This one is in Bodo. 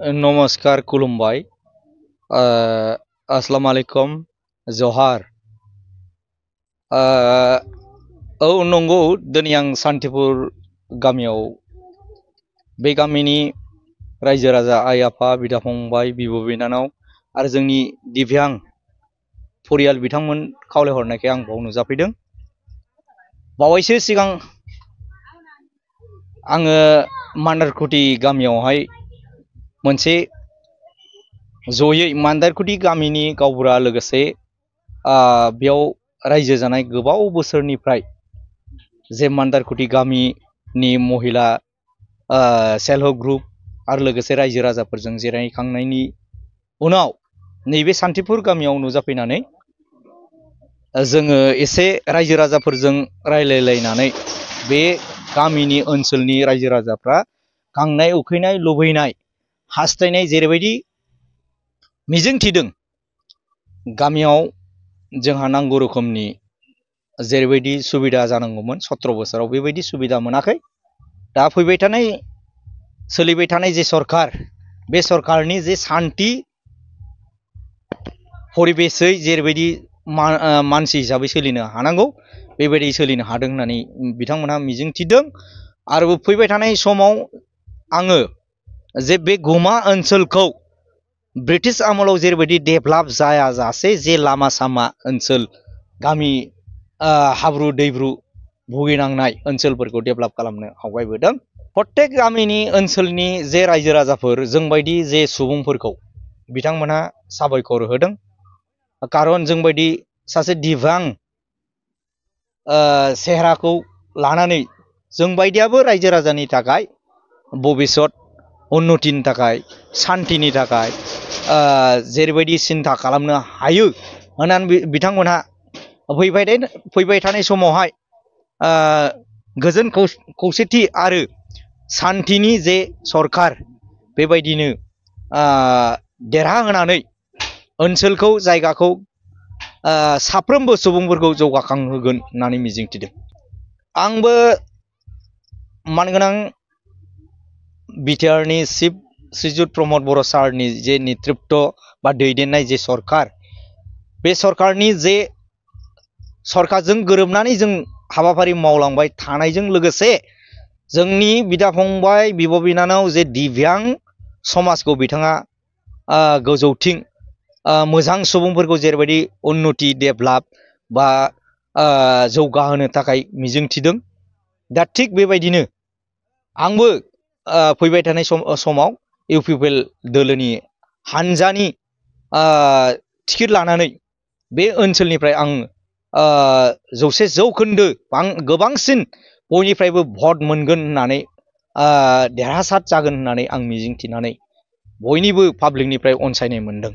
नमस्कार खुलुमबाय अस्सलाम वालेकुम जहार औ नंगौ दिनै आं सान्तिपुर गामियाव बे गामिनि रायजो राजा आइ आफा बिदा फंबाय बिब' बिनानाव आरो जोंनि दिव्यां फरियाल बिथांमोन खावलायहरनायखाय आं बाव नुजाफैदों। बावैसो सिगां आङो मान्दारकुटि गामियावहाय मोनसे जयै मान्दारकुटि गामिनि गावबुरा लोगोसे बेयाव रायजो जानाय गोबाव बोसोरनिफ्राय जे मान्दारकुटि गामिनि महिला सेल्फ हेल्प ग्रुप आरो लोगोसे रायजो राजाफोरजों जिरायखांनायनि उनाव नैबे सान्तिपुर गामियाव नुजाफैनानै जोङो एसे रायजो राजाफोरजों रायलायलायनानै बे गामिनि ओनसोलनि रायजो राजाफ्रा गांनाय उखैनाय लुबैनाय हास्थायनाय जेरैबायदि मिजिं थिदों गामियाव जोंहा नांगौ रोखोमनि जेरैबायदि सुबिदा जानांगौमोन 17 बोसोराव बेबायदि सुबिदा मोनाखै। दा फैबाय थानाय सोलिबाय थानाय जे सरकार बे सरकारनि जे शान्ति परिबेसै जेरैबायदि मानसि हिसाबै सोलिनो हानांगौ बेबायदि सोलिनो हादों होननानै बिथांमोनहा मिजिं थिदों। आरो फैबाय थानाय समाव आङो जे बे गुमा ओनसोलखौ ब्रिटिश आमोलाव जेरैबायदि डेभेलप जायाजासे जे लामा सामा ओनसोल गामि हाब्रु दैब्रु भुगिनांनाय ओनसोलफोरखौ डेभेलप खालामनो आवगायबोदों। प्रत्येक गामिनि ओनसोलनि जे रायजो राजाफोर जोंबायदि जे सुबुंफोरखौ बिथांमोनहा साबायखर होदों। खारन जोंबायदि सासे दिव्यां सेहेराखौ लानानै जोंबायदियाबो रायजो राजानि थाखाय भबिष्यत उन्नतिनि थाखाय शान्तिनि थाखाय जेरैबायदि सिन्था खालामनो हायो होननानै बिथांमोनहा फैबाय थानाय समावहाय गोजोन खौसेथि आरो शान्तिनि जे सरकार बेबायदिनो देरहाहोनानै ओनसोलखौ जायगाखौ साफ्रोमबो सुबुंफोरखौ जौगाखांहोगोन होननानै मिजिंथिदों। आंबो मानगोनां बिटिआरनि चिफ श्रीजुत प्रमद बर' सारनि जे नेतृत्व बा दैदेननाय जे सरकार बे सरकारनि जे सरकारजों गोरोबनानै जों हाबाफारि मावलांबाय थानायजों लोगोसे जोंनि बिदा फंबाय बिब' बिनानाव जे दिव्यां समाजखौ बिथाङा गोजौथिं मोजां सुबुंफोरखौ जेरैबायदि उन्नति डेभेलप बा जौगाहोनो थाखाय मिजिंथिदों। दा थिग बेबायदिनो आंबो फैबाय थानाय समाव इउपिपिएल दोलोनि हानजानि टिकेट लानानै बे ओनसोलनिफ्राय आं 100% गोबांसिन बयनिफ्रायबो भट मोनगोन होननानै देरहासार जागोन होननानै आं मिजिंथिनानै बयनिबो पाब्लिकनिफ्राय अनसायनाय मोनदों।